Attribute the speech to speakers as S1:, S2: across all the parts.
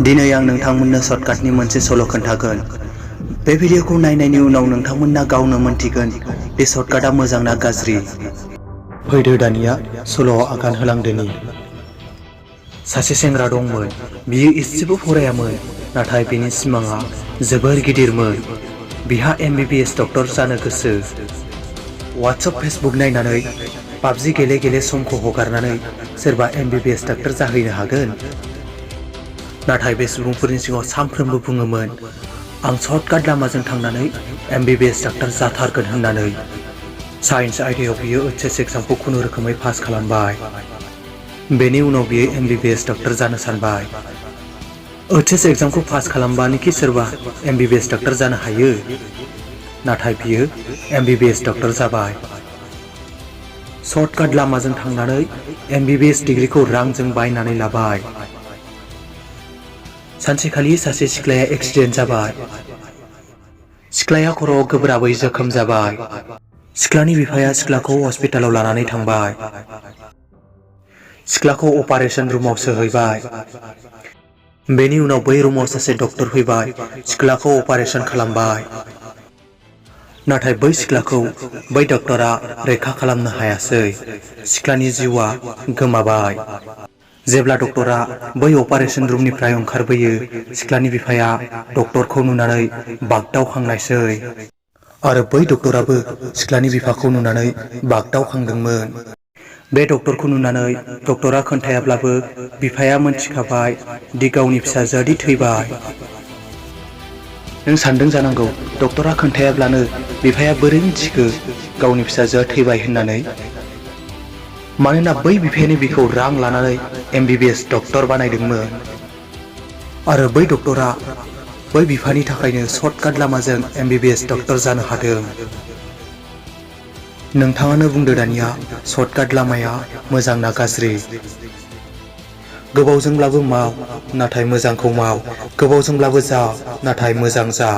S1: दिनै आं नोंथांमोननो शर्टकाटनि मोनसे सल' खोन्थागोन। बे भिडिअखौ नायनायनि उनाव नोंथांमोनना गावनो मोनथिगोन बे शर्टकाटआ मोजां ना गाज्रि। फैदो दानिया सल'आव आगान होलांदोनि। सासे सेंग्रा दंमोन। बियो एसेबो फरायामोन, नाथाय बिनि सिमाङा जोबोर गिदिरमोन। बिहा MBBS डक्टर जानो गोसो। वाट्सएप फेसबुक नायनानै पाबजि गेले गेले समखौ हगारनानै सोरबा MBBS डक्टर जाहैनो हागोन? नाथाय बे सुबुंफोरनि सिगाङाव सानफ्रोमबो बुङोमोन, आं शर्टकाट लामाजों थांनानै MBBS डक्टर जाथारगोन होननानै। साइन्स आयदायाव बियो HS एग्जामखौ खुनुरोखोमै पास खालामबाय। बेनि उनाव बियो MBBS डक्टर जानो सानबाय। HS एग्जामखौ पास खालामबानोखि सोरबा MBBS डक्टर जानो हायो। नाथाय बियो MBBS डक्टर जाबाय। शर्टकाट लामाजों थांनानै MBBS डिग्रीखौ रांजों बायनानै लाबाय। सानसेखालि सासे सिख्लाया एक्सिडेन्ट जाबाय। सिख्लाया खर'आव गोब्राबै जोखोम जाबाय। सिख्लानि बिफाया सिख्लाखौ हस्पिटालाव लानानै थांबाय। सिख्लाखौ अपारेशन रुमाव सोहैबाय। बेनि उनाव बै रुमाव सासे डक्टर फैबाय, सिख्लाखौ अपारेशन खालामबाय। नाथाय बै सिख्लाखौ बै डक्टरा रैखा खालामनो हायासै। सिख्लानि जिउआ गोमाबाय। जेब्ला डक्टरा बै अपारेशन रुमनिफ्राय ओंखारबोयो, सिख्लानि बिफाया डक्टरखौ नुनानै बागदावखांनायसै। आरो बै डक्टराबो सिख्लानि बिफाखौ नुनानै बागदावखांदोंमोन। बे डक्टरखौ नुनानै डक्टरा खोन्थायाब्लाबो बिफाया मोनथिखाबाय दि गावनि फिसाजोआदि थैबाय। नों सानदों जानांगौ, डक्टरा खोन्थायाब्लानो बिफाया बोरै मिथिखो गावनि फिसाजोआ थैबाय होननानै? मानोना बै बिफायानो बिखौ रां लानानै MBBS डक्टर बानायदोंमोन। आरो बै डक्टरा बै बिफानि थाखायनो शर्टकाट लामाजों MBBS डक्टर जानो हादों। नोंथाङानो बुंदो दानिया, शर्टकाट लामाया मोजां ना गाज्रि? गोबावजोंब्लाबो माव, नाथाय मोजांखौ माव। गोबावजोंब्लाबो जा, नाथाय मोजां जा।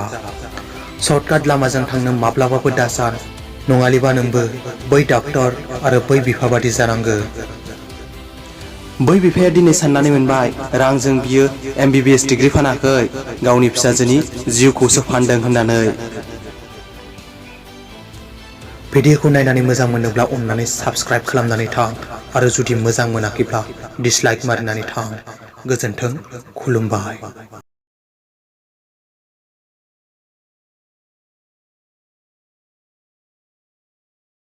S1: शर्टकाट लामाजों थांनो माब्लाबाबो दासान, नङालिबा नोंबो बै डाक्टर आरो बै बिफा बादि जानांगो। बै बिफाया दिनै साननानै मोनबाय, रांजों बियो MBBS डिग्री फानाखै, गावनि फिसाजोनि जिउखौसो फानदों होननानै। भिडिअखौ नायनानै मोजां मोनोब्ला अननानै साबस्क्राइब खालामनानै थां, आरो जुदि मोजां मोनाखैब्ला डिसलाइक मारिनानै थां। गोजोन्थों, खुलुमबाय।